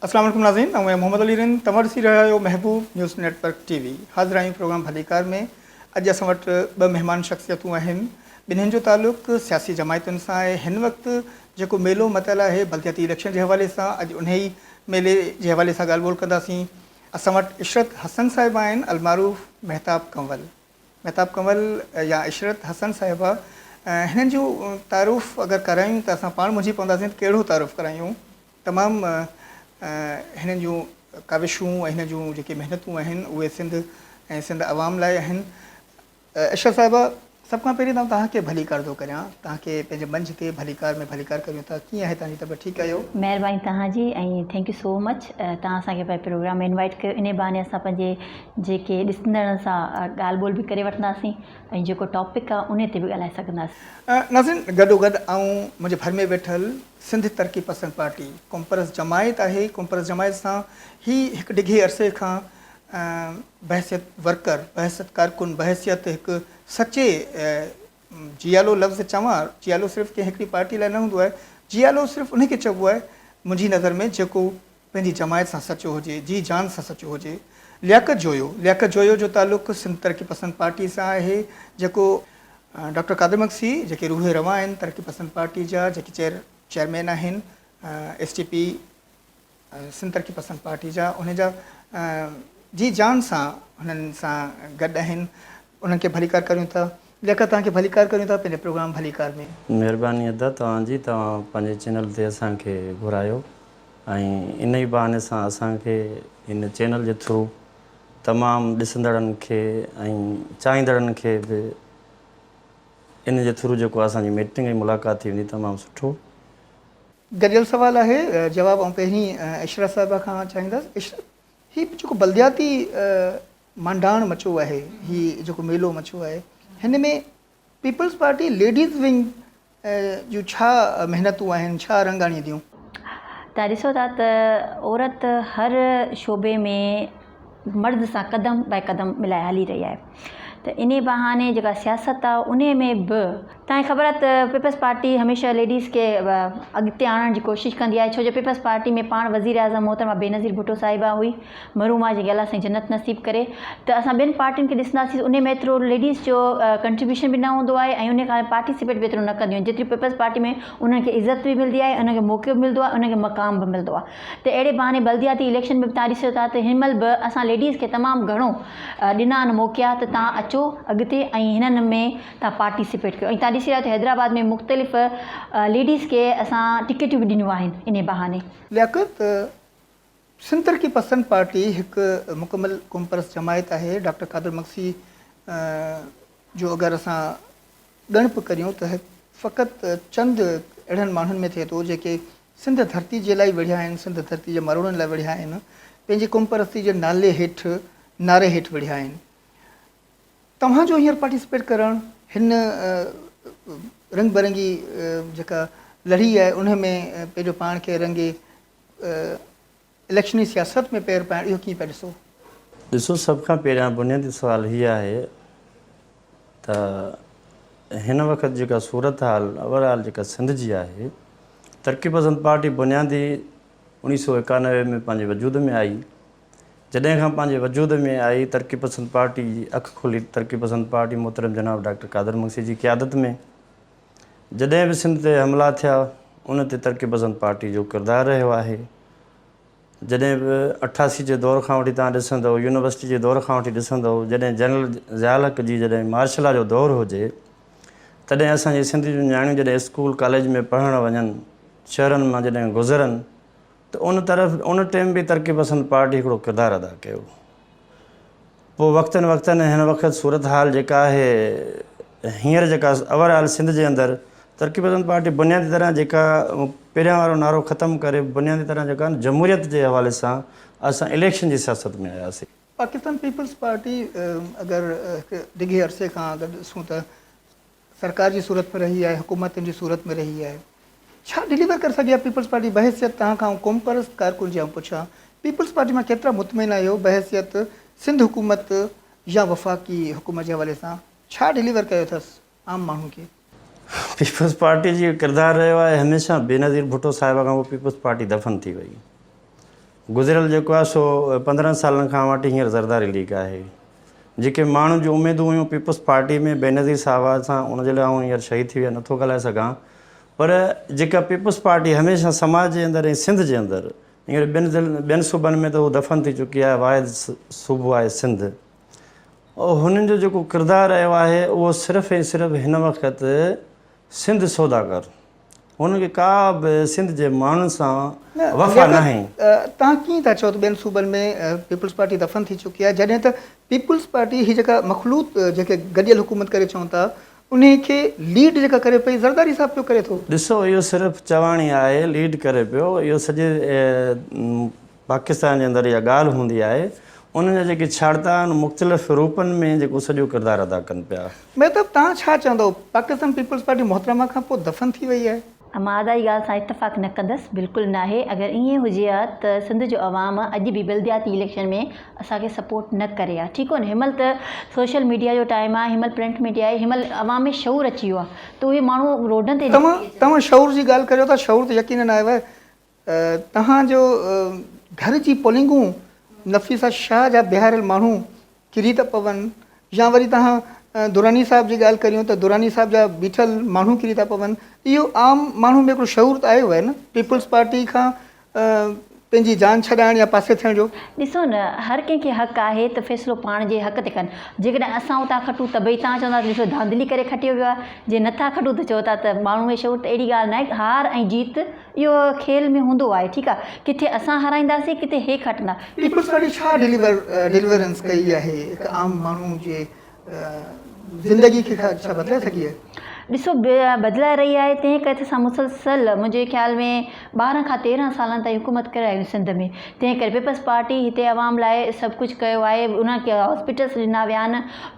اسلام عليڪم ناظرين آئون آهيان محمد علي رند توهان ڏسي رهيا آهيو Mehboob news network T V حاضر آهيون پروگرام ڀليڪار ۾ اڄ اسان وٽ ٻه مهمان شخصيتون آهن ٻنهين جو تعلق سياسي جماعتن سان آهي هن وقت جيڪو ميلو متل آهي بلدياتي اليڪشن جي حوالي سان اڄ انهي ميلي جي حوالي سان ڳالهه ٻولهه ڪنداسين اسان وٽ عشرت حسن صاحب آهن المعروف مهتاب ڪنول مهتاب ڪنول يا عشرت حسن صاحبه هنن جو تعارف اگر ڪرايون ته اسان پاڻ منجهي پونداسين ته ڪهڙو تعارف ڪرايون تمام هنن جون ڪاوشون ۽ هنن جون جيڪي محنتون آهن اهي سنڌ ۽ سنڌ عوام لاء آهن. اشرف صاحبه سڀ کان پهرين ته آئون توهان کي ڀليڪار ٿو ڪريان توهان کي پنهنجي منچ تي ڀليڪار ۾ ڀليڪار ڪريون ٿا ڪيئن آهي توهان جي طبيعت ٺيڪ آهيو؟ مهرباني توهان جي ۽ thank you سو مچ توهان اسان کي پنهنجي پروگرام ۾ انوائيٽ ڪيو انهي بهاني اسان پنهنجي جيڪي ڏسندڙن سان ڳالهه ٻولهه به ڪري وٺنداسين ۽ جيڪو ٽاپڪ آهي انهي تي به ڳالهائي سگهنداسين. ناظرين گڏوگڏ آئون منهنجي ڀر ۾ ويٺل سنڌ ترقي پسند پارٽي قومپرست جماعت آهي قومپرست جماعت سان هي هڪ ڊگهي عرصي کان بحيثيت ورڪر، بحيثيت ڪارڪن، بحيثيت هڪ سچي جيالو لفظ چوان، جيالو صرف ڪنهن هڪڙي پارٽي لاء نه هوندو آهي، جيالو صرف انهي کي چئبو آهي منهنجي نظر ۾ جيڪو پنهنجي جماعت سان سچو هجي، جي جان سان سچو هجي. لياقت جويو، لياقت جويو جو تعلق سنڌ ترقي پسند پارٽي سان آهي، جيڪو ڊاڪٽر قادر مگسي جيڪي روح روان آهن ترقي پسند پارٽي جا جيڪي چيئرمين آهن ايس ٽي پي سنڌ ترقي پسند پارٽي جا انهن جا جي جان سان هنن سان گڏ آهن انهن کي ڀليڪار ڪريون ٿا ليکڪ توهان کي ڀليڪار ڪريون ٿا پنهنجي پروگرام ڀليڪار ۾. مهرباني ادا توهان جي توهان پنهنجي چينل تي اسان کي گهرايو ۽ انهي بهاني سان اسان کي هن چينل جي ٿرو تمام ڏسندڙن کي ۽ چاهيندڙن کي به ان جي ٿرو جيڪو اسان جي ميٽنگ ۽ ملاقات ٿي ويندي تمام سٺو. گڏيل سوال آهي، جواب آئون پهرين عشرت صاحبه کان چاهيندس. عشرت، هي جيڪو بلدياتي مانڊاڻ مچيو آهي، هي جيڪو ميلو مچيو آهي، هن ۾ پيپلز پارٽي ليڊيز ونگ جون ڇا محنتون آهن، ڇا رنگ آڻينديون؟ توهان ڏسو ٿا ته عورت هر شعبي ۾ مرد سان قدم باء قدم ملائي هلي رهي آهي ته انهي بهاني جيڪا سياست آهي انهي ۾ به توهان کي خبر آهي ته پيپلز پارٽي هميشه ليڊيز کي اڳتي آڻڻ جي ڪوشش ڪندي آهي ڇو جو پيپلز پارٽي ۾ پاڻ وزير اعظم محترمه بينظير ڀٽو صاحبه هئي مرحومه جنهن کي الله سائين جنت نصيب ڪري ته اسان ٻين پارٽين کي ڏسنداسين انهي ۾ ايترو ليڊيز جو ڪنٽريبيوشن به نه هوندو آهي ۽ انهي کان پارٽيسپيٽ به ايترو نه ڪنديون آهن جيتري پيپلز پارٽي ۾ انهن کي عزت به ملندي آهي انهن کي موقعو به ملندو آهي انهن کي مقام به ملندو آهي ته اهڙي بهاني بلدياتي اليڪشن ۾ به توهان ڏسو ٿا ته هن مهل به اسان ليڊيز کي تمام گهڻو ڏنا آهن موقعا ته توهان اچو اڳتي ۽ هنن ۾ توهان پارٽيسپيٽ ڪيو ۽ توهان ڏسي رهيا آهيو ته حيدرآباد ۾ مختلف ليڊيز کي اسان ٽڪيٽون به ڏنيون آهن انهي بهاني. لياقت، سنڌ ترقي پسند پارٽي هڪ مڪمل قومپرست جماعت آهي، ڊاڪٽر قادر مگسي جو اگر اسان ڳڻپ ڪريون ته فقط چند اهڙن ماڻهن ۾ ٿئي ٿو جيڪي سنڌ ڌرتي جي لاء وڙهيا آهن، سنڌ ڌرتي جي مروڙن لاء وڙهيا آهن، پنهنجي قومپرستي جي نالي هيٺ، نعري هيٺ وڙهيا آهن. توهان جو هينئر پارٽيسپيٽ ڪرڻ هن رنگ برنگي جيڪا لڙهي آهي ان ۾ پنهنجو پاڻ کي رنگي اليڪشني سياست ۾ پير پائڻ اهو ڪيئن پيا ڏسو؟ ڏسو سڀ کان پهريان بنيادي سوال هي آهي ته هن وقت جيڪا صورتحال اوور آل جيڪا سنڌ جي آهي ترقي پسند پارٽي بنيادي اوڻيهه سو ايڪانوي ۾ پنهنجي وجود ۾ آئي جڏهن کان پنهنجي وجود ۾ آئي ترقي پسند پارٽي جي اک کلي ترقي پسند پارٽي محترم جناب ڊاڪٽر قادر مگسي جي قيادت ۾ جڏهن به سنڌ تي حملا ٿيا ان تي ترقي پسند پارٽي جو ڪردار رهيو آهي جڏهن به 88 جي دور کان وٺي توهان ڏسندؤ يونيورسٽي جي دور کان وٺي ڏسندؤ جڏهن جنرل ضياء الحق جي جڏهن مارشل لا جو دور هجي تڏهن اسان جي سنڌ جون نياڻيون جڏهن اسڪول ڪاليج ۾ پڙهڻ وڃن شهرن مان جڏهن گذرن ته ان طرف ان ٽيم به ترقي پسند پارٽي هڪڙو ڪردار ادا ڪيو پوء وقتن وقتن هن وقت صورتحال جيڪا آهي هينئر جيڪا اوور آل سنڌ جي اندر ترقي پسند پارٽي بنيادي طرح جيڪا پهريان وارو نعرو ختم ڪري بنيادي طرح جيڪا جمهوريت جي حوالي سان اسان اليڪشن جي سياست ۾ آياسين. پاڪستان پيپلز پارٽي اگر هڪ ڊگهي عرصي کان اگر ڏسون ته سرڪار جي صورت ۾ رهي آهي، حڪومتن جي صورت ۾ رهي آهي، ڇا ڊليور ڪري سگهي آهي پيپلز پارٽي بحيثيت توهان کان آئون قومپرست ڪارڪن جي آئون پڇان پيپلز پارٽي مان ڪيترا مطمئن آهيو بحيثيت سنڌ حڪومت يا وفاقي حڪومت جي حوالي سان ڇا ڊليور ڪيو اٿس عام ماڻهو کي؟ پيپلز پارٽي جي ڪردار رهيو آهي هميشه بينظير ڀٽو صاحبه کان پوء پيپلز پارٽي دفن ٿي وئي گذريل جيڪو آهي سو 15 سالن کان وٺي هينئر زرداري ليگ آهي جيڪي ماڻهن جون اميدون هيون پيپلز پارٽي ۾ بينظير صاحبه سان ان جي لاء آئون هينئر شهيد ٿي ويا نٿو ڳالهائي سگهان پر جيڪا پيپلز پارٽي هميشه سماج جي اندر ۽ سنڌ جي اندر هينئر ٻين صوبن ۾ ته هو دفن ٿي چڪي آهي واحد صوبو آهي سنڌ هنن جو جيڪو ڪردار رهيو آهي اهو صرف ۽ صرف هن وقت سنڌ سوداگر هنن کي ڪا به سنڌ جي ماڻهن سان وفا ناهي. توهان ڪيئن ٿا چئو ته ٻين صوبن ۾ پيپلز پارٽي دفن ٿي چڪي آهي جڏهن ته پيپلز پارٽي هي جيڪا مخلوط جيڪي گڏيل حڪومت ڪري چئون ٿا انهي کي ليڊ جيڪا ڪري پئي زرداري صاحب پيو ڪري ٿو. ڏسو اهو صرف چواڻي آهي ليڊ ڪري پيو اهو سڄي پاڪستان جي اندر اها ڳالهه هوندي آهي، انهن جا جيڪي ڇاڙتا آهن مختلف روپن ۾ جيڪو سڄو ڪردار ادا ڪن پيا. مهتاب توهان ڇا چوندؤ پاڪستان پيپلز پارٽي محترمه کان پوء دفن ٿي وئي آهي؟ مان ادا جي ڳالهه سان اتفاق نه ڪندس بلڪل ناهي اگر ائين هجي ها ته سنڌ جو عوام اڄ به بلدياتي اليڪشن ۾ اسان کي سپورٽ نه ڪري ها ٺيڪ هو نه هن مهل ته سوشل ميڊيا جو ٽائيم آهي هن مهل پرنٽ ميڊيا آهي هن مهل عوام ۾ شعور اچي ويو آهي ته اهي ماڻهو روڊن تي توهان توهان شعور جي ڳالهه ڪريو ٿا شعور ته يقينن آيو آهي توهان جو گهر جي پولنگون نفيسه شاهه جا بيهاريل ماڻهو ڪري ٿا پون يا وري توهان دراني صاحب جي ڳالهه ڪريون ته دراني صاحب جا بيٺل ماڻهو ڪري ٿا پون اهو عام ماڻهو ۾ هڪڙو شعور ته آيو آهي نه پيپلز پارٽي کان پنهنجي جان ڇڏائڻ يا پاسي ٿيڻ جو. ڏسو نه هر ڪنهن کي حق آهي ته فيصلو پاڻ جي حق تي ڪن جيڪڏهن اسان اتان کٽون ته ڀئي توهان چوندا ته ڏسو ڌانڌلي ڪري کٽيو ويو آهي جي نٿا کٽون ته چئو ٿا ته ماڻهو ۾ شعور ته اهڙي ڳالهه ناهي هار ۽ جيت اهو کيل ۾ هوندو آهي ٺيڪ آهي ڪٿي اسان هارائينداسين ڪٿي هي کٽندا. پيپلز پارٽي ڇا ڊليور ڊليورنس ڪئي آهي هڪ عام ماڻهو جي زندگي کي ڇا بدلائي سگهي آهي؟ ڏسو بدلائي رهي آهي تنهن ڪري ته اسان مسلسل منهنجي خيال ۾ 12 کان 13 سالن تائين حڪومت ڪري آيا آهيون سنڌ ۾ تنهن ڪري پيپلز پارٽي هتي عوام لاء سڀ ڪجهه ڪيو آهي انهن کي هاسپيٽلس ڏنا ويا آهن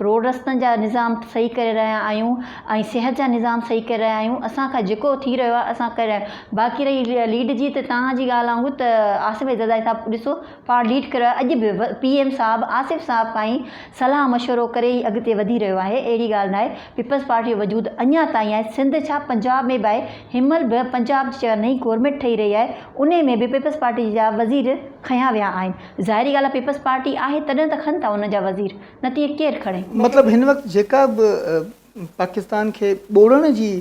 روڊ رستن جا نظام صحيح ڪري رهيا آهيون ۽ صحت جا نظام صحيح ڪري رهيا آهيون اسان کان جيڪو ٿي رهيو آهي اسان ڪري رهيا آهيون باقي رهي ليڊ جي ته توهان جي ڳالهه وانگر ته آصف علي زرداري صاحب ڏسو پاڻ ليڊ ڪري رهيو آهي اڄ به پي ايم صاحب آصف صاحب کان ئي صلاح مشورو ڪري ئي اڳتي وڌي رهيو آهي اهڙي ڳالهه ناهي پيپلز پارٽي جو وجود اڃا تائين آهي سنڌ ڇا پنجاب ۾ به آهي هن مهل به پنجاب جي جيڪا نئين گورنمينٽ ٺهي رهي آهي انهي ۾ به پيپلز پارٽي جا وزير کنيا ويا آهن ظاهري ڳالهه آهي پيپلز پارٽي آهي تڏهن ته کن ٿا انهن جا وزير نه ته ائين ڪير کڻي. مطلب هن وقت جيڪا به پاڪستان کي ٻوڙڻ جي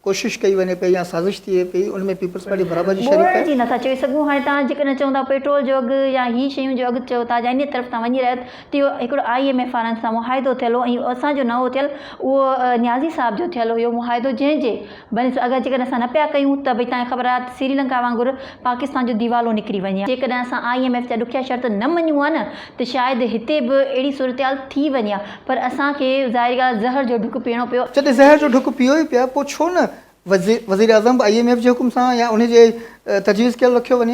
ڪوشش ڪئي وڃي پئي يا سازش ٿئي پئي ان ۾ پيپلز پارٽي برابر جي شريڪ ٻوڙڻ آهي. جي نٿا چئي سگهون هاڻي توهان جيڪڏهن چوندا پيٽرول جو اگهه يا هي شيون جو اگهه چئو ٿا يا انهي طرف توهان وڃي رهيا آهيو ته اهو هڪڙو I M F وارن سان معاهدو ٿيل هو ۽ اسان جو نه هو ٿيل اهو نيازي صاحب جو ٿيل هيو معاهدو جنهن جي بنس اگر جيڪڏهن اسان نه پيا ڪيون ته ڀئي توهان کي خبر آهي ته سري لنڪا وانگر پاڪستان جو ديوالو نڪري وڃي ها. جيڪڏهن اسان I M F جا ڏکيا شرط نه مڃون ها نه ته شايد هتي به اهڙي صورتحال ٿي وڃي ها پر اسان کي ظاهري ڳالهه زهر جو ڍڪ پيئڻو پيو. جڏهن زهر جو ڍڪ پيئو ئي پيا پوء ڇو نه وزيراعظم به I M F جي حڪم سان يا انهي جي تجويز ڪيل رکيو وڃي.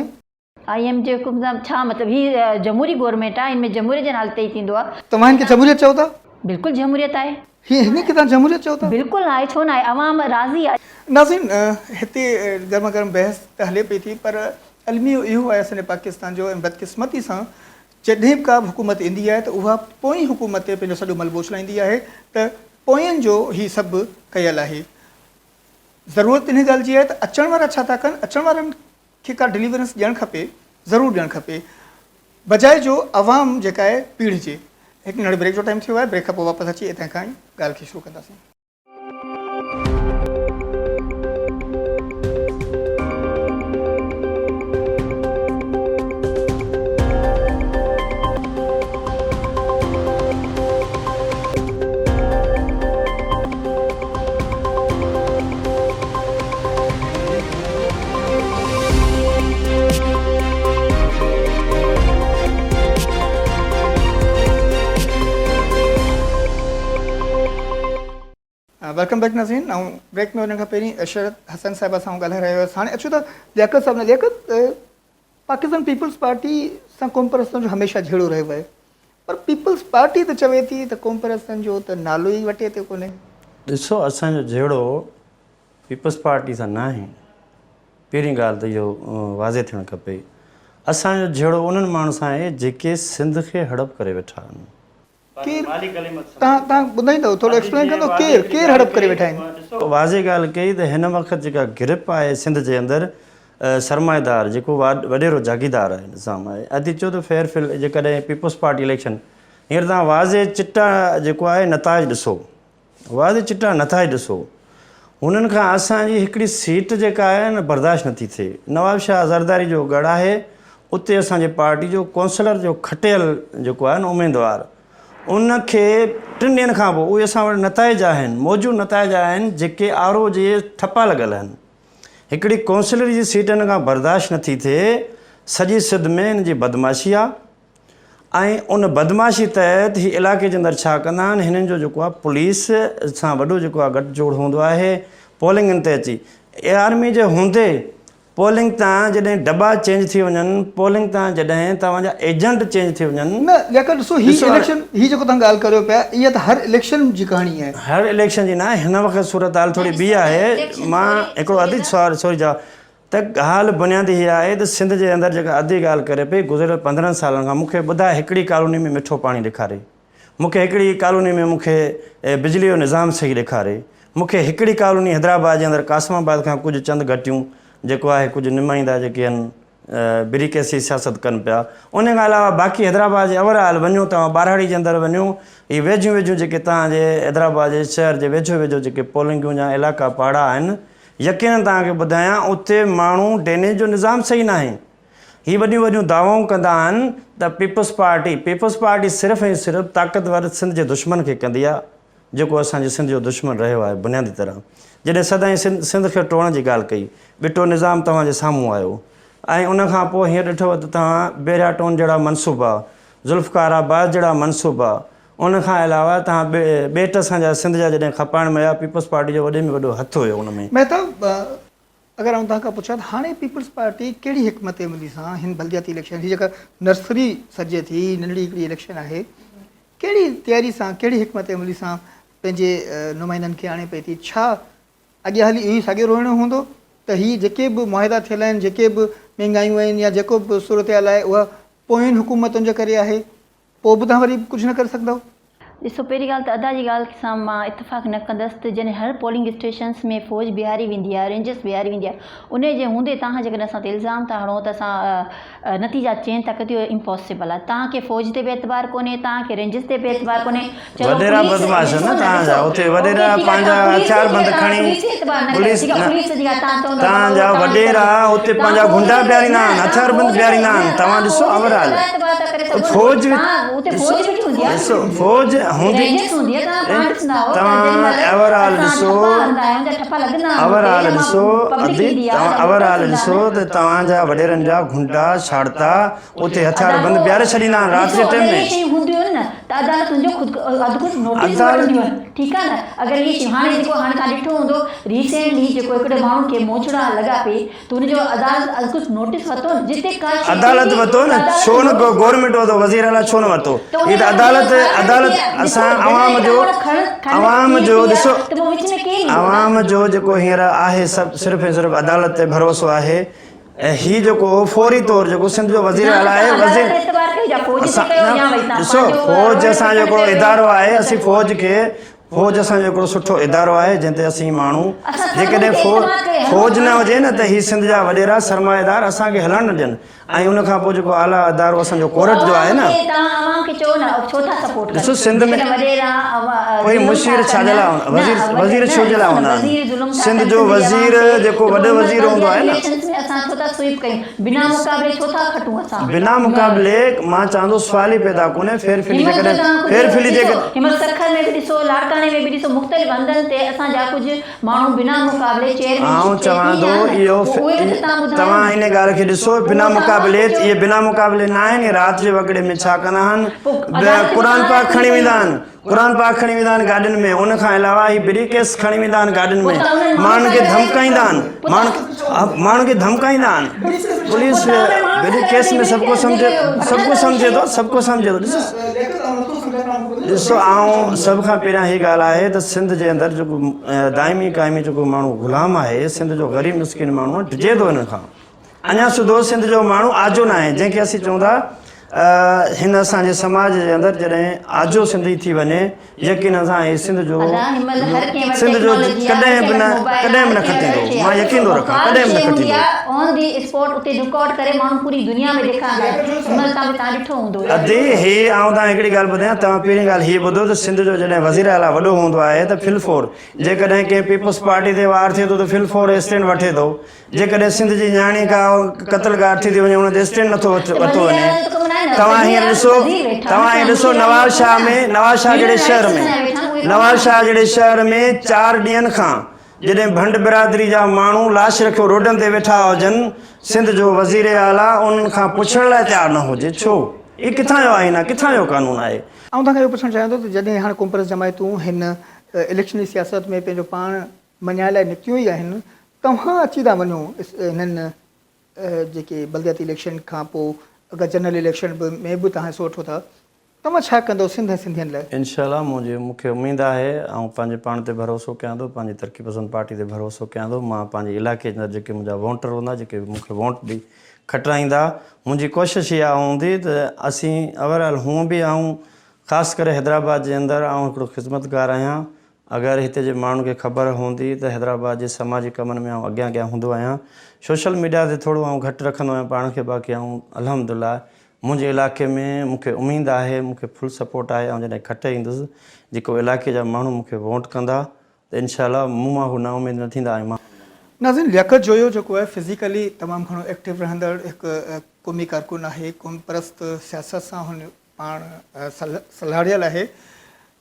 I M جي حڪم سان ڇا مطلب هي جمهوري گورنمينٽ آهي ان ۾ جمهوريت جي نالي تي ئي ٿيندو آهي. توهان هن کي جمهوريت چئو ٿا؟ بلڪل جمهوريت آهي. هي هن کي توهان جمهوريت چئو ٿا؟ بلڪل آهي ڇو نه آهي عوام راضي آهي. ناظرين هتي گرما گرم بحث ته هلي پئي ٿي پر الميو اهو آهي اسان جي پاڪستان جو ۽ بدقسمتي سان جڏهن به ڪا به حڪومت ايندي آهي ته اها پوئين حڪومت تي پنهنجو سڄو ملبو اڇلائيندي آهي ته پوئين جو هي سڀ ڪيل آهي ضرورت انهي ڳالهه جي آهي ته اچڻ وارا ڇا ٿا ڪن اچڻ وارن کي ڪا ڊليورنس ڏيڻ کپي ضرور ڏيڻ کپي بجاء جو عوام جيڪا آهي پيڙهجي. هڪ ننڍڙي بريڪ جو ٽائيم ٿيو آهي بريڪ کان پوء واپس اچي اتان کان ئي ڳالهه کي شروع ڪنداسين. Welcome back ناظرين آئون بريڪ ۾ وڃڻ کان پهرين عشرت حسن صاحب سان ڳالهائي رهيو هيس هاڻي اچو ته لياقت صاحب لياقت پاڪستان پيپلز پارٽي سان قوم پرستن جو هميشه جهيڙو رهيو آهي پر پيپلز پارٽي ته چوي ٿي ته قوم پرستن جو ته نالو ئي وٽي تي ڪونهي. ڏسو اسان جو جهيڙو پيپلز پارٽي سان ناهي پهرين ڳالهه ته اهو واضح ٿيڻ کپي اسان جو جهيڙو انهن ماڻهن سان آهي جيڪي سنڌ کي هڙپ ڪري ويٺا آهن. ڪير تان تان ٻڌائيندو ٿورو ايڪسپلين ڪندو ڪير ڪير هڙپ ڪري ويٺا آهن. ڏسو واضح ڳالهه ڪئي ته هن وقت جيڪا گرپ آهي سنڌ جي اندر سرمائيدار جيڪو وڏيرو جاگيردار آهي نظام آهي ادي چيو ته فيئر فل جيڪڏهن پيپلز پارٽي اليڪشن هينئر تان واضح چٽا جيڪو آهي نتائج ڏسو واضح چٽا نتائج ڏسو هنن کان اسان جي هڪڙي سيٽ جيڪا آهي نه برداشت نٿي ٿئي نواب شاهه زرداري جو ڳڙهه آهي اتي اسان جي پارٽي جو ڪونسلر جو کٽيل جيڪو آهي نه اميدوار ان کي ٽن ڏينهن کان پوء اهي اسان وٽ نتائج آهن موجود نتائج آهن جيڪي آر او جي ٺپا لڳل آهن هڪڙي ڪونسلر جي سيٽ هن کان برداشت نٿي ٿئي سڄي سڌ ۾ هن جي بدمعاشي آهي ۽ ان بدمعاشي تحت هي علائقي جي اندر ڇا ڪندا آهن هنن جو جيڪو آهي پوليس سان وڏو جيڪو آهي گٺ جوڙ هوندو آهي پولنگن تي اچي اي آرمي جي هوندي پولنگ تان جڏهن ڊٻا چينج ٿي وڃن پولنگ تان جڏهن توهان جا ايجنٽ چينج ٿي وڃن نه ليڪن ڏسو هي اليڪشن هي جيڪو توهان ڳالهه ڪريو پيا اها ته هر اليڪشن جي ڪهاڻي آهي. هر اليڪشن جي نه آهي هن وقت صورتحال ٿوري ٻي آهي مان هڪڙو ادي سوري جا ته ڳالهه بنيادي هيء آهي ته سنڌ جي اندر جيڪا ادي ڳالهه ڪري پئي گذريل 15 سالن کان مون کي ٻڌاء هڪڙي ڪالوني ۾ مٺو پاڻي ڏيکاري مون کي هڪڙي ڪالوني ۾ مون کي بجلي جو نظام صحيح ڏيکاري مون کي هڪڙي ڪالوني حيدرآباد جي اندر قاسم آباد کان ڪجهه چند گهٽيون جيڪو آهي ڪجهه نمائندا جيڪي آهن بريڪيسي سياست ڪن پيا ان کان علاوه باقي حيدرآباد جي اوور آل وڃو توهان ٻهراڙي جي اندر وڃو هي ويجهيون ويجهيون جيڪي توهان جي حيدرآباد جي شهر جي ويجهو ويجهو جيڪي پولنگيون يا علائقا پاڙا آهن يقينن توهان کي ٻڌايان اتي ماڻهو ڊرينيج جو نظام صحيح ناهي. هي وڏيون وڏيون دعوائون ڪندا آهن ته پيپلز پارٽي پيپلز پارٽي صرف ۽ صرف طاقتور سنڌ جي دشمن کي ڪندي آهي جيڪو اسان جي سنڌ جو دشمن رهيو آهي بنيادي طرح جڏهن سدائين سنڌ سنڌ کي ٽوڙڻ جي ڳالهه ڪئي ٻٽو نظام توهان جي سامهون آيو ۽ ان کان پوء هينئر ڏٺو ته توهان بحريا ٽون جهڙا منصوبا ذوالفقار آباد جهڙا منصوبا ان کان علاوه توهان ٻيٽ اسان جا سنڌ جا جڏهن کپائڻ ۾ آيا پيپلز پارٽي جو وڏي ۾ وڏو هٿ هيو ان ۾. مهتاب اگر آئون توهان کان پڇان ته هاڻي پيپلز پارٽي ڪهڙي حڪمت عملي سان هن بلدياتي اليڪشن هي جيڪا نرسري سڏجي ٿي ننڍڙي هڪڙي اليڪشن آهي ڪهڙي تياري سان ڪهڙي حڪمت عملي سان پنهنجي نمائندن کي آڻي پئي ٿي ڇا اڳيان هلي اهو ئي ساڳيو روئڻو هوندو ته هي جيڪي به معاهدا ٿيل آهن جيڪي به مهنگايون آهن يا جيڪو به صورتحال آهي اها پوين حڪومتن جي ڪري آهي پوء به توهان وري ڪجهه نه ڪري سگهندؤ. ڏسو پهرين ڳالهه ته ادا جي ڳالهه سان مان اتفاق نه ڪندس ته جڏهن هر پولنگ اسٽيشنس ۾ فوج بيهاري ويندي آهي رينجرس بيهاري ويندي آهي انهي جي هوندي توهان جيڪڏهن اسان تي الزام ٿا هڻو ته اسان نتيجا چينج ٿا ڪريون اهو امپاسبل آهي توهان کي فوج تي به اعتبار ڪونهي توهان کي رينجرس تي به اعتبار ڪونهي چلو وڏيرا پوليس بدمعاش آهن ڏسو نه نه توهان ڏسو جا اتي اوڪي وڏيرا ٺيڪ آهي پنهنجا توهان پوليس هٿيار تي بند توهان کڻي پوليس تي اعتبار نه ڪيو پوليس ٺيڪ آهي نه پوليس جي توهان چوندو توهان جا توهان وڏيرا اتي توهان پنهنجا فوج گهنڊا تي بيهاريندا نه آهن توهان هٿيار بند فوج تي بيهاريندا نه آهن توهان توهان ڏسو فوج تي اوور آل ڪڏهن اعتبار ٿا ڪري سگهو فوج اتي ڏسو فوج بيٺي هوندي آهي ڏسو فوج هوندي رينجرس هوندي آهي توهان پاڻ ڏسندا هو ته توهان جنهن مهل اوور آل اسان ڏسو ٺپا هڻندا آهيون جا ٺپا لڳندا آهن اوور اتي آل يا ڏسو پبلڪ ادي ايندي آهي توهان يا اوور ووٽرس آل ايندا ڏسو آهن ته توهان جا وڏيرن جا گهنڊا ڇاڙتا اتي هٿيار ادا بند پوء بيهاري ڇڏيندا آهن رات ڏسو جي اگر ٽيم اهي ۾ شيون هونديون آهن نه ته عدالت ان جو خود ادخود نوٽيس به عدالت وٺنديون آهن ٺيڪ آهي نه اگر اهي شيون هاڻي جيڪو هاڻي توهان ڏٺو هوندو ريسينٽلي جيڪو هڪڙي ماڻهو کي موچڙا لڳا پئي ته ان جو عدالت ازخود نوٽيس ورتو نه جتي ڪا شيء عدالت ٿي ورتو ته نه عدالت ڇو نه نوٽيس گورنمينٽ ورتو وزير اعليٰ ڇو نه ورتو ته ان هي ته کان عدالت ٻيو ڇا عدالت ٿي آهي ڏسو اسان جڏهن عوام هڪ جو ماڻهو کڻ کڻ عوام ٿي جو ٿي آهي ڏسو ته پوء وچ ۾ ڪير ايندو نه عوام جو جيڪو هينئر آهي سڀ صرف ۽ صرف عدالت تي ڀروسو آهي ۽ هي جيڪو فوري طور جيڪو سنڌ جو وزير نه اعليٰ آهي توهان وزير عدالت تي اعتبار ڪيو يا فوج تي اسان ڪيو نه يا وري توهان ڏسو پنهنجو فوج رويو اسان رکڻ جيڪو ڪيو ادارو آهي اسين فوج کي فوج اسان جو هڪڙو سٺو ادارو آهي جنهن تي اسين ماڻهو اسان ٿورو جيڪڏهن تي فوج اعتماد ڪري هلون فوج ٿا نه نه. هجي نه ته هي سنڌ جا وڏيرا سرمائيدار اسان کي هلڻ نه ڏين ۽ ان کان پوء جيڪو اعليٰ ادارو اسان جو پوء ڪورٽ جو آهي عوام نه کي توهان عوام کي چئو نه ڇو ٿا سپورٽ ڪن ڏسو سنڌ ۾ جيڪڏهن وڏيرا ڪوئي ظلم ٿا مشير ڇا ڪن جي نه لاء هوندا وزير وزير نه ڇو جي لاء ڏسو نه هوندا وزير آهن ظلم ٿا سنڌ ڪن جو سنڌ جي عوام وزير تي جيڪو ته پوء وڏو هن مهل وزير هوندو بلدياتي آهي نه اليڪشنس ۾ اسان ڇو ٿا سوئپ ڪيون بنا مقابلي ڇو ٿا کٽون اسان بنا مقابلي مان چوان ٿو سوال ئي پيدا ڪونهي ڦير ڦلي هن مهل جيڪڏهن توهان ڦير ڪجهه ڦلي ڏسو جيڪڏهن هن مهل سکر ۾ به ڏسو لاڙڪاڻي ۾ به ڏسو مختلف هنڌن تي اسان جا ڪجهه ماڻهو بنا مقابلي چيئرمين آئون شپ تي چوان ٿي ٿو ويا اهو آهن پوء اهي به ته توهان ٻڌايو توهان نه ان ڳالهه کي ڏسو پوء بنا توهان مقابلي کي چئو اهي بنا مقابلي نه آهن اهي رات جي وڳڙي ۾ ڇا ڪندا آهن پوء عدالت به قرآن توهان پاڪ لاء کڻي کلي پئي ويندا آهي آهن. قرآن پاڪ کڻي ويندا آهن گاڏين ۾ ان کان علاوه هي بري ڪيس کڻي ويندا آهن گاڏين ۾ ماڻهن کي ڌمڪائيندا آهن ماڻهن کي ڌمڪائيندا آهن پوليس بري ڪيس ۾ سڀ ڪو سمجهي سڀ ڪو سمجهي ٿو سڀ ڪو سمجهي ٿو ڏسو ڏسو آئون سڀ کان پهريان هي ڳالهه آهي ته سنڌ جي اندر جيڪو دائمي قائمي جيڪو ماڻهو غلام آهي سنڌ جو غريب مسڪين ماڻهو ڊڄي ٿو هنن کان اڃا سڌو سنڌ جو ماڻهو آجو ناهي جنهن کي اسين چئون ٿا هن اسان جي سماج جي اندر جڏهن آجو سنڌي ٿي وڃي يقين سان هي سنڌ جو سنڌ جو ڪڏهن به نه ڪڏهن به نه کٽيندو مان يقين ٿو رکان ڪڏهن به نه کٽيندو. آن the spot اتي رڪارڊ ڪري ماڻهو پوري دنيا ۾ ڏيکاريندا آهن هن مهل تان به تان ڏٺو هوندو. ادي هي آئون تان هڪڙي ڳالهه ٻڌايان توهان پهرين ڳالهه هي ٻڌو ته سنڌ جو جڏهن وزير اعليٰ وڏو هوندو آهي ته في الفور جيڪڏهن ڪنهن پيپلز پارٽي تي وار ٿئي ٿو ته في الفور اسٽينڊ وٺي ٿو جيڪڏهن سنڌ جي نياڻي ڪا قتل گاهه ٿي ٿي وڃي ان تي اسٽينڊ نٿو ورتو وڃي توهان هينئر ڏسو توهان هينئر ڏسو نواب شاهه ۾ نواب شاهه جهڙي شهر ۾ نواب شاهه جهڙي شهر ۾ چار ڏينهن کان جڏهن ڀنڊ برادري جا ماڻهو لاش رکيو روڊن تي ويٺا هجن سنڌ جو وزير اعليٰ انهن کان پڇڻ لاء تيار نه هجي ڇو هي ڪٿان جو آئين آهي ڪٿان جو قانون آهي. آئون توهان کان اهو پڇڻ چاهيان ٿو ته جڏهن هاڻ قومپرست جماعتون هن اليڪشني سياست ۾ پنهنجو پاڻ مڃائڻ لاء نڪتيون ئي آهن توهان اچي ٿا وڃو هنن جيڪي بلدياتي اليڪشن کان پوء اگر جنرل اليڪشن به ۾ به توهان حصو وٺو ٿا توهان ڇا ڪندو سنڌ ۽ سنڌين لاء؟ انشاء الله منهنجي مون کي اميد آهي آئون پنهنجي پاڻ تي ڀروسو ڪيان ٿو پنهنجي ترقي پسند پارٽي تي ڀروسو ڪيان ٿو مان پنهنجي علائقي جا جيڪي منهنجا ووٽر هوندا جيڪي مون کي ووٽ ڏئي کٽرائيندا منهنجي ڪوشش اها هوندي ته اسين اوور آل هونء به آئون خاص ڪري حيدرآباد جي اندر آئون هڪڙو خدمتگار آهيان اگر هتي جي ماڻهن کي خبر هوندي ته حيدرآباد جي سماجي ڪمن ۾ آئون اڳيان اڳيان هوندو آهيان. سوشل ميڊيا تي ٿورو آئون گهٽ رکندو آهيان پاڻ کي باقي آئون الحمدلله منهنجي علائقي ۾ مون کي اميد آهي مون کي فل سپورٽ آهي آئون جڏهن کٽي ايندس جيڪو علائقي جا ماڻهو مون کي ووٽ ڪندا ته انشاء الله مون مان هو نااميد نه ٿيندا ۽ مان. ناظرين لياقت جويو جيڪو آهي فزيڪلي تمام گهڻو ايڪٽو رهندڙ هڪ قومي ڪارڪن آهي قوم پرست سياست سان هن پاڻ سلهاڙيل آهي.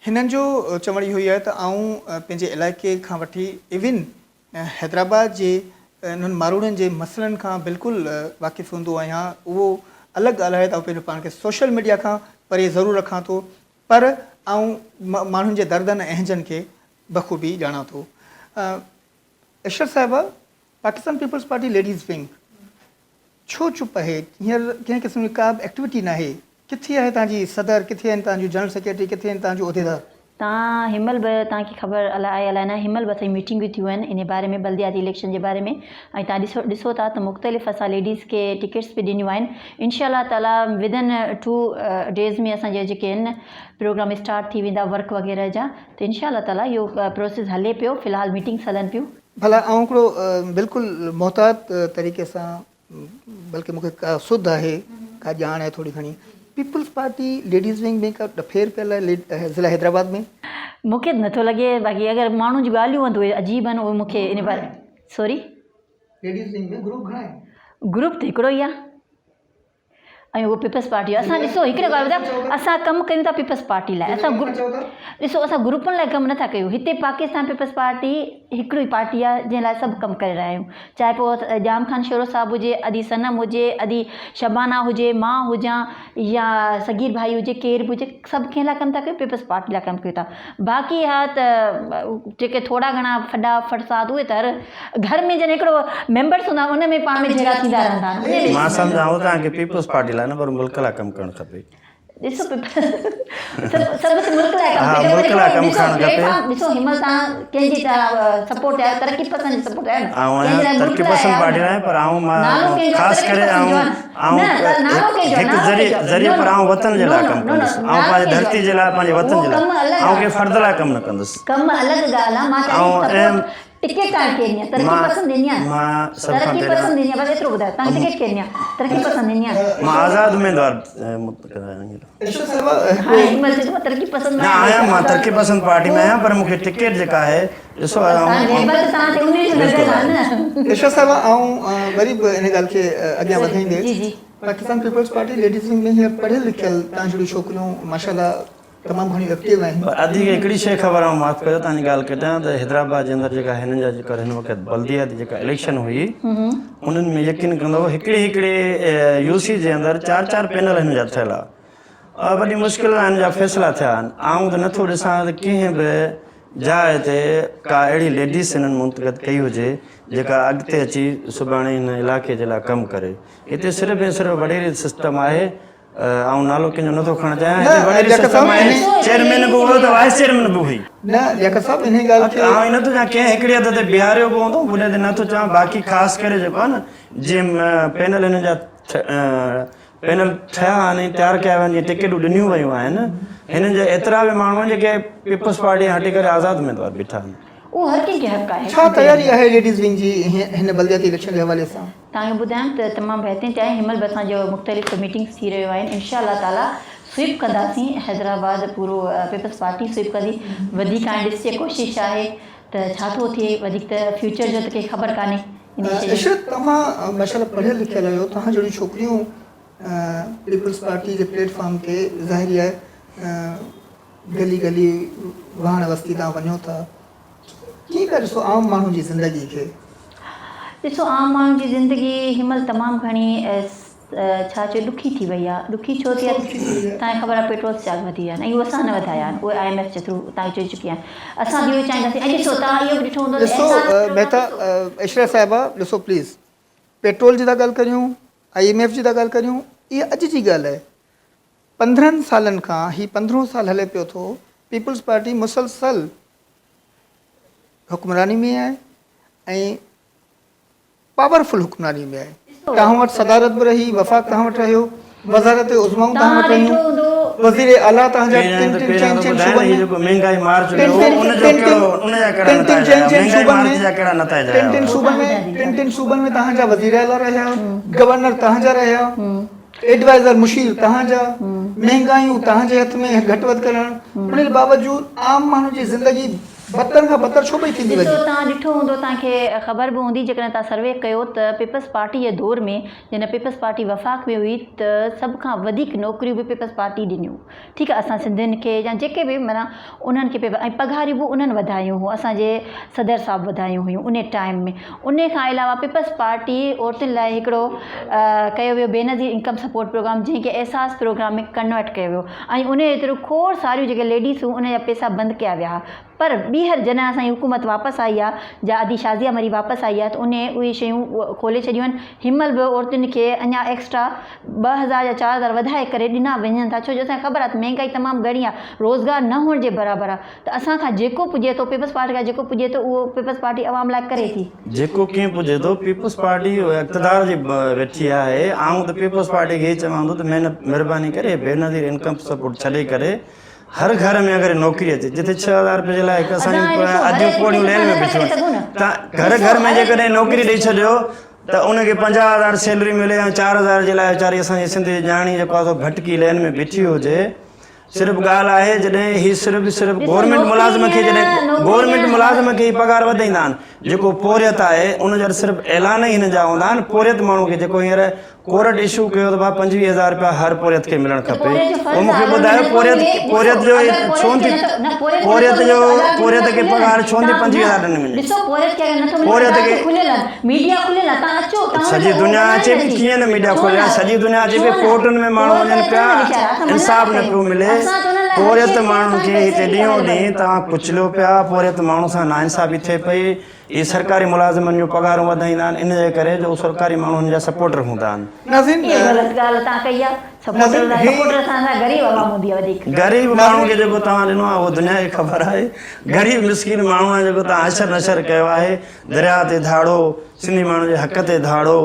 هنن جو چوڻ اهو ئي آهي ته آئون پنهنجي علائقي کان وٺي ايون حيدرآباد جي انهن ماروئڙن جي مسئلن کان بلڪل واقف هوندو آهيان. اهو الڳ ڳالهه آهي ته آئون پنهنجو پاڻ کي سوشل ميڊيا کان پري ضرور رکان ٿو پر آئون ماڻهن جي دردن ۽ اهنجن کي بخوبي ڄاڻان ٿو. عشرت صاحبه، Pakistan peoples party ladies wing ڇو چپ آهي؟ هينئر ڪنهن قسم جي ڪا به ايڪٽيوٽي ناهي. ڪٿي آهي توهان جي صدر، ڪٿي آهن توهان جون جنرل سيڪريٽري، ڪٿي آهن توهان جون عهديدار؟ توهان هنمهل به توهان کي خبر الائي آهي الائي نه هنمهل به اسان جون ميٽنگون ٿيون آهن انهي باري ۾ بلدياتي اليڪشن جي باري ۾ ۽ توهان ڏسو ڏسو ٿا ته مختلف اسان ليڊيز کي ٽڪيٽس به ڏنيون آهن انشاء الله تعالي ودن ٽو ڊيز ۾ اسان جا جيڪي آهن پروگرام اسٽارٽ ٿي ويندا ورڪ وغيره جا ته انشاء الله تعالي اهو پروسيس هلي پيو في الحال ميٽنگس هلن پيون. ڀلا آئون هڪڙو بلڪل محتاط طريقي سان بلڪه مون کي ڪا سڌ آهي ڪا ڄاڻ آهي ٿوري گهڻي پيپلز پارٽي ليڊيز ونگ ۾ ڪا ڏڦير پيل آهي ضلع حيدرآباد ۾؟ مون کي ته نٿو لڳي باقي اگر ماڻهن جون ڳالهيون آهن ته اهي عجيب آهن اهي مون کي ان باري سوري. ليڊيز ونگ ۾ گروپ گهڻا آهن؟ گروپ ته هڪڙو ئي آهي. ۽ اهو پيپلز پارٽي جو اسان ڏسو هڪڙي ڳالهه ٻڌايان اسان ڪم ڪيون ٿا پيپلز پارٽي لاء اسان ڏسو اسان گروپن لاء ڪم نٿا ڪيون هتي پاڪستان پيپلز پارٽي هڪڙي پارٽي آهي جنهن لاء سڀ ڪم ڪري رهيا آهيون چاهي پوء ڄام خان شورو صاحب هجي ادي صنم هجي ادي شبانه هجي مان هجان يا صغير ڀائي هجي ڪير به هجي سڀ ڪنهن لاء ڪم ٿا ڪيون پيپلز پارٽي لاء ڪم ڪيون ٿا باقي ها ته جيڪي ٿورا گهڻا ڦڏا ڦڙسات اهي ته هر گهر ۾ جڏهن هڪڙو ميمبرس هوندا آهن ان ۾ پاڻ ۾ جهيڙا ٿيندا رهندا آهن ان ۾ مان سمجهان ٿو توهان کي پيپلز پارٽي لاء نه پر ملڪ لاء ڪم ڪرڻ کپي. ڏسو سڀ سڀ ملڪ لاء ڪم ها ملڪ لاء ڪم ڪرڻ کپي. ڏسو هن مهل توهان ڪنهن جي سپورٽ تي آهيو ترقي پسند جي سپورٽ تي آهيو نه آئون آهيان ترقي پسند پارٽي لاء پر آئون مان خاص ڪري آئون آئون هڪ ذريعي ذريعي پر آئون وطن جي لاء ڪم ڪندس آئون پنهنجي ڌرتي جي لاء پنهنجي وطن جي لاء آئون ڪنهن فرد لاء ڪم نه ڪندس. ڪم الڳ ڳالهه آهي مان چاهيان ٿي سپورٽ ٽڪيٽ تان کي ڏني آ ترقي پسند ڏني آ مان سڀ کان ترقي پسند ڏني آ بس ايترو ٻڌايو تان ٽڪيٽ کي ڏني آ ترقي پسند ڏني آ. مان آزاد اميدوار متقد آهيان هينئر. ارشد صاحب هاڻي هن مهل چئي ٿو مان ترقي پسند نه آهيان مان ترقي پسند پارٽي ۾ آهيان پر مون کي ٽڪيٽ جيڪا آهي ڏسو تان غيبت تان تي انهي جو لڳل آ نه. ارشد صاحب آئون وري به ان ڳالهه کي اڳيان وڌائيندي جي جي. Pakistan peoples party ladies wing ۾ هينئر پڙهيل لکيل تان جهڙيون ڇوڪريون ماشاءالله تمام گهڻيون ايڪٽو آهن. پر ادي کي هڪڙي شيء خبر آئون معاف ڪجو توهان جي ڳالهه ڪٽيان ته حيدرآباد جي اندر جيڪا هنن جا جيڪا هن وقت بلدياتي جيڪا اليڪشن هئي انهن ۾ يقين ڪندو هڪڙي هڪڙي يو سي جي اندر چار چار پينل هنن جا ٺهيل آ وڏي مشڪل سان هن جا فيصلا ٿيا آهن. آئون ته نٿو ڏسان ته ڪنهن به جاء تي ڪا اهڙي ليڊيز هنن منتخب ڪئي هجي جيڪا اڳتي اچي سڀاڻي هن علائقي جي لاء ڪم ڪري. هتي صرف ۽ صرف وڏيري سسٽم آهي. آئون نالو ڪنهن جو نٿو کڻڻ چاهيان. هتي وڏيري سسٽم آهي. چيئرمين به اهو ته وائيس چيئرمين به اهو ئي. نه لياقت صاحب انهي ڳالهه کي. آئون نٿو چاهيان ڪنهن هڪڙي حد تي بيهاريو به هوندو ان تي نٿو چوان باقي خاص ڪري جيڪو آهي نه جنهن پينل هنن جا پينل ٺهيا آهن ۽ تيار ڪيا ويا آهن جيئن ٽڪيٽون ڏنيون ويون آهن هنن جا ايترا به ماڻهو آهن جيڪي پيپلز پارٽي کان هٽي ڪري آزاد اميدوار بيٺا آهن. اهو هر ڪنهن کي حق آهي. ڇا تياري آهي ليڊيز ونگ جي هن بلدياتي اليڪشن جي حوالي سان؟ توهان کي ٻڌايم ته تمام بهترين تياري هن مهل به اسان جو مختلف ميٽنگس ٿي رهيون آهن انشاء الله تعالي سوئپ ڪنداسين حيدرآباد پورو پيپلز پارٽي سوئپ ڪندي وڌيڪ هاڻي ڏسجي ڪوشش آهي ته ڇا ٿو ٿئي وڌيڪ ته فيوچر جو ته ڪنهن کي خبر ڪانهي. عشرت توهان ماشاءالله پڙهيل لکيل آهيو توهان جهڙيون ڇوڪريون پيپلز پارٽي جي پليٽ فارم تي ظاهري آهي گلي گلي واهڻ وستي تان وڃو ٿا ڪيئن پيا ڏسو عام ماڻهو جي زندگي کي؟ ڏسو عام ماڻهو جي زندگي هن مهل تمام گهڻي ڇا چئو ڏکي ٿي وئي آهي ڏکي ڇو ٿي آهي توهان کي خبر آهي پيٽرول چارج وڌي ويا آهن ۽ اهو اسان نه وڌايا آهن اهي I M F جي ٿرو توهان کي چئي چڪي آهيان اسان به اهو چاهينداسين ۽ ڏسو توهان اهو به ڏٺو هوندو ته ڏسو مهتا عشرت صاحبه ڏسو پليز پيٽرول جي ٿا ڳالهه ڪريون I M F جي ٿا ڳالهه ڪريون اها اڄ جي ڳالهه آهي 15 سالن کان هي پندرهون سال هلي پيو ٿو پيپلز پارٽي مسلسل حڪمراني ۾ آهي ۽ پاورفل حڪمراني ۾ آهي. توهان وٽ صدارت به رهي، وفاق توهان وٽ رهيو، وزارت عظمائون توهان وٽ رهيون، وزير اعليٰ توهان جا ٽن ٽن چئن چئن صوبن ۾ ٽن ٽن چئن چئن صوبن ۾ ٽن ٽن صوبن ۾ ٽن ٽن صوبن ۾ توهان جا وزير اعليٰ رهيا، گورنر توهان جا رهيا، ايڊوائزر مشير توهان جا، مهنگايون توهان جي هٿ ۾ گهٽ وڌ ڪرڻ، ان جي باوجود عام ماڻهو جي زندگي بدتر کان بدتر ڇو پئي ٿيندي ڏسو وڃي؟ توهان ڏٺو هوندو توهان کي خبر به هوندي جيڪڏهن توهان سروي ڪيو ته پيپلز پارٽي جي دور ۾ جڏهن پيپلز پارٽي وفاق ۾ هئي ته سڀ کان وڌيڪ نوڪريون به پيپلز پارٽي ڏنيون ٺيڪ آهي اسان سنڌين کي يا جيڪي به معنيٰ انهن کي ۽ پگهاريون به انهن وڌايون هيون اسان جي صدر صاحب وڌايون هيون انهي ٽائيم ۾ انهي کان علاوه پيپلز پارٽي عورتن لاء هڪڙو ڪيو ويو بينظير انڪم سپورٽ پروگرام جنهن کي احساس پروگرام ۾ ڪنورٽ ڪيو ويو ۽ انهيء ايتريون کوڙ ساريون جيڪي ليڊيز هيون انهن جا پئسا بند ڪيا ويا ها پر ٻيهر جڏهن اسان جي حڪومت واپس آئي آ جا ادي شازيه مري واپس آئي آ ته انهي اهي شيون کولي ڇڏيون آهن هن مهل به عورتن کي اڃا ايڪسٽرا 2000 يا 4000 وڌائي ڪري ڏنا وڃن ٿا ڇو جو اسان کي خبر آ ته مهنگائي تمام گهڻي آ روزگار نه هئڻ جي برابر آ ته اسان کان جيڪو پڄي ٿو پيپلز پارٽي کان جيڪو پڄي ٿو اهو پيپلز پارٽي عوام لاء ڪري ٿي. جيڪو ڪيئن پڄي ٿو، پيپلز پارٽي اقتدار جي ويٺي آهي، آئون ته پيپلز پارٽي کي هي چوان ٿو ته محنت مھرباني ڪري بينظير انڪم سپورٽ ڇڏي ڪري هر گهر ۾ اگر نوڪري اچي جتي 6000 روپيه جي لاء هڪ اسان جون اديون پوڙهيون لين ۾ بيٺيون آهن ته گهر گهر ۾ جيڪڏهن نوڪري ڏئي ڇڏيو ته ان کي 50000 سيلري ملي ۽ 4000 جي لاء ويچاري اسان جي سنڌ جي نياڻي جيڪو آهي سو ڀٽڪي لين ۾ بيٺي هجي صرف ڳالهه آهي جڏهن هي صرف صرف گورنمينٽ ملازم کي جڏهن گورنمينٽ ملازم کي ئي پگهار وڌائيندا آهن جيڪو پورهيت آهي ان جا صرف اعلان ئي هن جا هوندا آهن پورهيت ماڻهو کي جيڪو هينئر ڪورٽ اشو ڪيو ته ڀاء 25000 رپيا هر پورهيت کي ملڻ کپي اهو مون کي ٻڌايو پورهيت پورهيت جو ڇو نٿي پورهيت جو پورهيت کي پگهار ڇو نٿي 25000 ڏني وڃي پورهيت کي سڄي دنيا اچي پئي ڪيئن نه ميڊيا کوليل آهي سڄي دنيا اچي پئي ڪورٽن ۾ ماڻهو وڃن پيا انصاف نه پيو ملي پورهيت ماڻهن کي هتي ڏينهون ڏينهن توهان ڪچليو پيا پورهيت ماڻهو سان ناانصافي ٿئي پئي اهي سرڪاري ملازمن جون پگهارون وڌائيندا آهن ان جي ڪري جو سرڪاري ماڻهو هن جا سپورٽر هوندا آهن. ناظرين اها غلط ڳالهه توهان ڪئي آهي سپورٽر لاء سپورٽر سان سان غريب عوام هوندي آهي وڌيڪ. غريب ماڻهو کي جيڪو توهان ڏنو آهي اهو دنيا کي خبر آهي غريب مسڪين ماڻهو آهي جيڪو توهان حشر نشر ڪيو آهي درياء تي ڌاڙو، سنڌي ماڻهن جي حق تي ڌاڙو،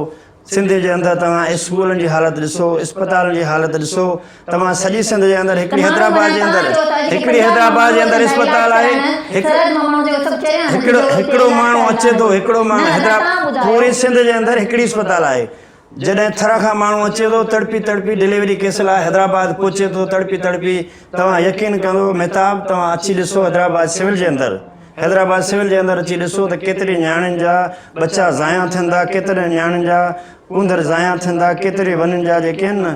سنڌ جي اندر توهان اسڪولن جي حالت ڏسو، اسپتالن جي حالت ڏسو، توهان سڄي سنڌ جي اندر هڪڙي حيدرآباد جي اندر هڪڙي حيدرآباد جي اندر اسپتال آهي، هڪڙو هڪڙو ماڻهو اچي ٿو هڪڙو ماڻهو حيدرآباد پوري سنڌ جي اندر هڪڙي اسپتال آهي، جڏهن ٿر کان ماڻهو اچي ٿو تڙپي تڙپي ڊليوري ڪيس لاء حيدرآباد پهچي ٿو تڙپي تڙپي توهان يقين ڪندو مهتاب توهان اچي ڏسو حيدرآباد سول جي اندر حيدرآباد سول جي اندر اچي ڏسو ته ڪيتري نياڻين جا ٻچا ضايع ٿين ٿا ڪيترين نياڻين جا ڪونڌر ضايع ٿين ٿا ڪيتري ونين جا جيڪي آهن نه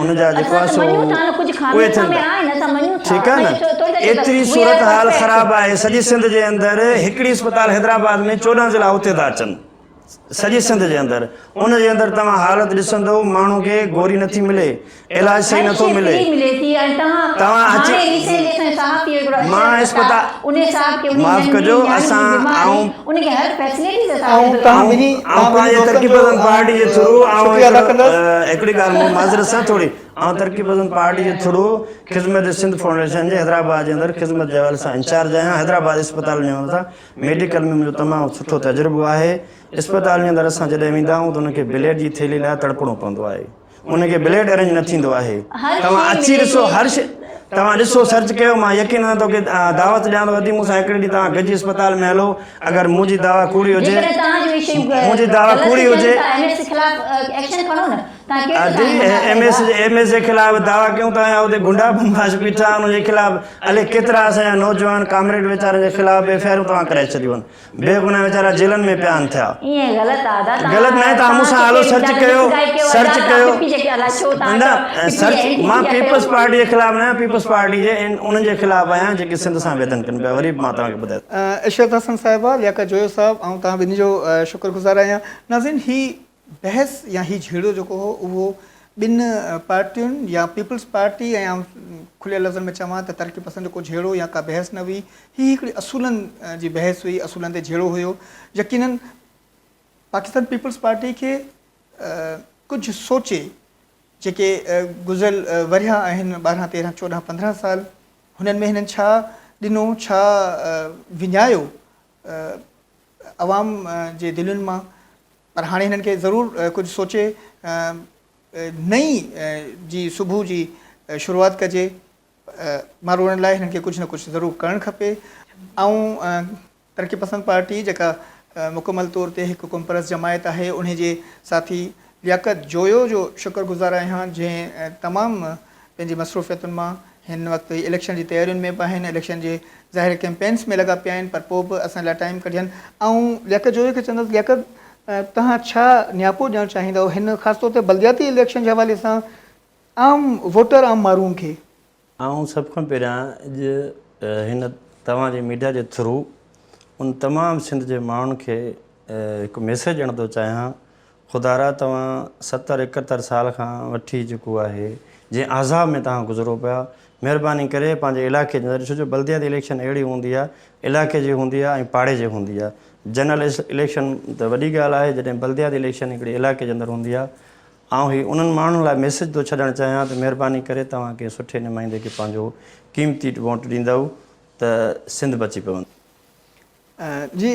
ان جا جيڪو آهي سو اهي ٿين ٿا ٺيڪ آهي نه ايتري صورتحال خراب آهي سڄي سنڌ جي اندر هڪڙي اسپتال حيدرآباد ۾ 14 ضلعا اتي ٿا اچن. سڄي سنڌ جي اندر ان جي اندر توهان حالت ڏسندو ماڻهو کي گوري نٿي ملي علاج صحيح نٿو ملي توهان اچي مان اسپتال معاف ڪجو اسان آئون آئون پنهنجي ترقي پسند پارٽي جي ٿرو آئون هڪڙي ڳالهه مون معذرت سان ٿوري آئون ترقي پسند پارٽي جي ٿرو خدمت سنڌ فائونڊيشن جي حيدرآباد جي اندر خدمت جي حوالي سان انچارج آهيان حيدرآباد اسپتال ۾ وڃان ٿا ميڊيڪل ۾ منهنجو تمام سٺو تجربو آهي. اسپتال جي اندر اسان جڏهن ويندا آهيون ته ان کي بليڊ جي ٿيلهي لاء تڙپڻو پوندو آهي. ان کي بليڊ ارينج نه ٿيندو آهي. توهان اچي ڏسو هر شي توهان ڏسو سرچ ڪيو مان يقينن توکي دعوت ڏيان ٿو ادي مون سان هڪڙي ڏينهن توهان گڏجي اسپتال ۾ هلو اگر منهنجي دعويٰ ڪوڙي هجي منهنجي دعويٰ ڪوڙي هجي ادي ايم ايس ايم ايس جي خلاف دعويٰ ڪيون ٿا يا اتي گنڊا بدمعاش بيٺا آهن ان جي خلاف الائي ڪيترا اسان جا نوجوان ڪامريڊ ويچارن جي خلاف به ايف I آرون توهان ڪرائي ڇڏيون آهن بي گناهه ويچارا جيلن ۾ پيا آهن ٿيا غلط ناهي توهان مون سان هلو سرچ ڪيو سرچ ڪيو نه سرچ مان پيپلز پارٽي جي خلاف نه آهيان پيپلز پارٽي جي انهن جي خلاف آهيان جيڪي سنڌ سان ويڌن ڪن پيا وري به مان توهان کي ٻڌايان عشرت حسن صاحبه لياقت جويو صاحب آئون توهان ٻنهي جو شڪر گذار آهيان ناظرين هي بحث يا هي جهيڙو جيڪو هو اهو ٻن پارٽين يا پيپلز پارٽي ۽ آئون کليل لفظن ۾ چوان ته ترقي پسند جو ڪو جهيڙو يا ڪا بحث نه هئي هي هڪڙي اصولن جي بحث هئي اصولن تي جهيڙو هيو يقينن پاڪستان پيپلز پارٽي کي ڪجهه سوچي جيڪي گذريل ورهيا آهن 12 13 14 15 سال هنن ۾ هنن ڇا ڏنو ڇا وڃايو عوام جي دلين مان پر هاڻي هنن کي ضرور ڪجهه سوچي نئين جي صبح جي شروعات ڪجي ماروئڙن لاء هنن کي ڪجهه نه ڪجهه ضرور ڪرڻ کپي. آئون ترقي پسند پارٽي جيڪا مڪمل طور تي هڪ قومپرست جماعت آهي انهي جي ساٿي لياقت جويو جو شڪر گذار آهيان جنهن تمام پنهنجي مصروفيتن مان هن وقت هي اليڪشن جي تيارين ۾ به آهن، اليڪشن جي ظاهر ڪيمپينس ۾ لڳا پيا آهن پر پوء به اسان لاء ٽائيم ڪڍين. آئون لياقت جويو کي چوندس لياقت توهان ڇا نياپو ڏيڻ چاهيندؤ هن خاص طور تي بلدياتي اليڪشن جي حوالي سان عام ووٽر عام ماڻهن کي؟ آئون سڀ کان پهريان اڄ هن توهان جي ميڊيا جي ٿرو ان تمام سنڌ جي ماڻهن کي هڪ ميسيج ڏيڻ ٿو چاهيان خدارا توهان ستر ايڪهتر سال کان وٺي جيڪو آهي جنهن عذاب ۾ توهان گذرو پيا مهرباني ڪري پنهنجي علائقي جي اندر ڏسو جو بلدياتي اليڪشن اهڙي هوندي آهي علائقي جي هوندي آهي ۽ پاڙي جي هوندي آهي جنرل اليڪشن ته وڏي ڳالهه آهي جڏهن بلدياتي اليڪشن هڪڙي علائقي جي اندر هوندي آهي آئون هي انهن ماڻهن لاء ميسيج ٿو ڇڏڻ چاهيان ته مهرباني ڪري توهان ڪنهن سٺي نمائندي کي پنهنجو قيمتي ووٽ ڏيندؤ ته سنڌ بچي پوندي. جي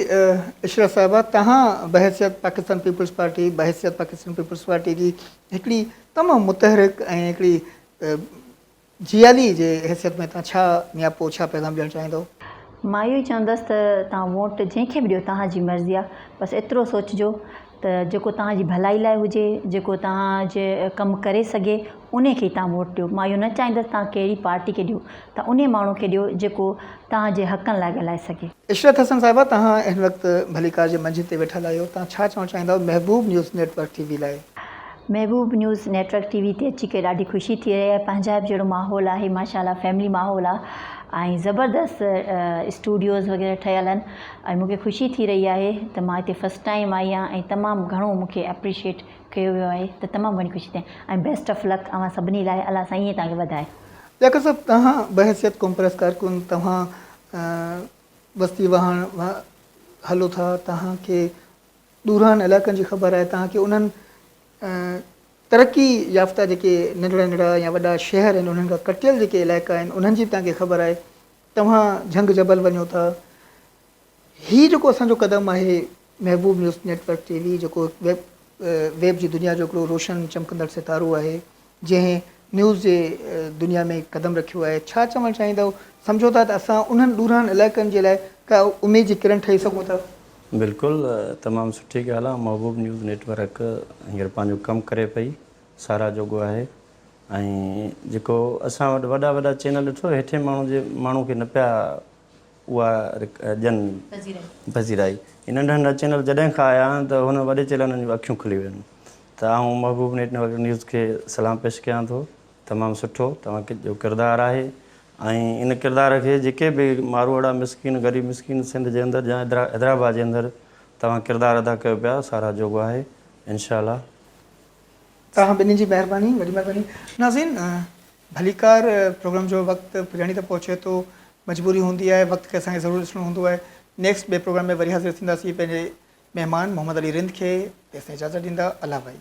عشرت صاحبه توهان بحيثيت پاڪستان پيپلز پارٽي بحيثيت پاڪستان پيپلز پارٽي جي هڪڙي تمام متحرڪ ۽ هڪڙي جيالي جي حيثيت ۾ توهان ڇا نياپو ڇا پيغام ڏيڻ چاهيندؤ؟ مان اهو ئي چوندس ته توهان ووٽ جنهن کي به ڏيو توهان جي مرضي آهي بس ايترو سوچجو ته جيڪو توهان جي ڀلائي لاء هجي جيڪو توهان جي ڪم ڪري سگهي انهي کي ئي توهان ووٽ ڏيو مان اهو نه چاهيندس توهان ڪهڙي پارٽي کي ڏيو توهان انهي ماڻهو کي ڏيو جيڪو توهان جي حقن لاء ڳالهائي سگهي. عشرت حسن صاحبه توهان هن وقت ڀليڪار جي منجهه تي ويٺل آهيو توهان ڇا چوڻ چاهيندؤ محبوب نيوز نيٽ ورڪ ٽي وي لاء. محبوب نيوز نيٽ ورڪ ٽي وي تي اچي ڪري ڏاڍي خوشي ٿي رهي آهي پنهنجائپ جهڙو ماحول آهي ماشاء الله فيملي ماحول آهي ۽ زبردست اسٽوڊيوز وغيره ٺهيل آهن ۽ مون کي خوشي ٿي رهي آهي ته مان هتي فرسٽ ٽائيم آئي آهيان ۽ تمام گهڻو مون کي اپريشيٽ ڪيو ويو آهي ته تمام گهڻي خوشي ٿي ۽ بيسٽ آف لڪ اوهان سڀني لاء الله سائين ائين توهان کي وڌائي. جيڪب صاحب توهان بحيثيت قومپرست ڪارڪن توهان وستي واهڻ هلو ٿا توهان کي ڏورانهن علائقن جي خبر آهي توهان کي انهن ترقي يافته جيڪي ننڍڙا ننڍڙا يا وڏا شهر آهن انهن کان ڪٽيل جيڪي علائقا آهن انهن جي به توهان کي خبر آهي توهان جهنگ جبل وڃو ٿا هي جيڪو اسان جو قدم آهي محبوب نيوز نيٽ ورڪ ٽي وي جيڪو ويب ويب جي دنيا جو هڪڙو روشن چمڪندڙ ستارو آهي جنهن نيوز جي دنيا ۾ قدم رکيو آهي ڇا چوڻ چاهيندؤ سمجهو ٿا ته اسان انهن ڏورانهن علائقن جي لاء ڪا اميد جي ڪرڻ ٺهي سگهون ٿا؟ بلڪل تمام سٺي ڳالهه آ محبوب نيوز نيٽ ورڪ هينئر پنهنجو ڪم ڪري پئي ساراهه جوڳو آهي ۽ جيڪو اسان وٽ وڏا وڏا چينل ڏٺو هيٺين ماڻهو جي ماڻهو کي نه پيا اها ڏين پذيرائي هي ننڍا ننڍا چينل جڏهن کان آيا آهن ته هن وڏي چينلن جون اکيون کلي ويون ته آئون محبوب نيٽ ورڪ نيوز کي سلام پيش ڪيان ٿو تمام سٺو توهان جو ڪردار آهي ۽ ان ڪردار کي جيڪي به ماروئڙا مسڪين غريب مسڪين سنڌ جي اندر يا حيدرآباد جي اندر توهان ڪردار ادا ڪيو پيا ساراهه جوڳو آهي انشاء الله. توهان ٻنهي جي مهرباني وڏي مهرباني ناظرين ڀليڪار پروگرام جو وقت پڄاڻي ته پهچي ٿو مجبوري هوندي آهي وقت کي اسان کي ضرور ڏسڻو هوندو آهي نيڪسٽ ٻئي پروگرام ۾ وري حاضر ٿينداسين پنهنجي مهمان محمد علي رند کي تيستائين اجازت ڏيندا الله ڀائي.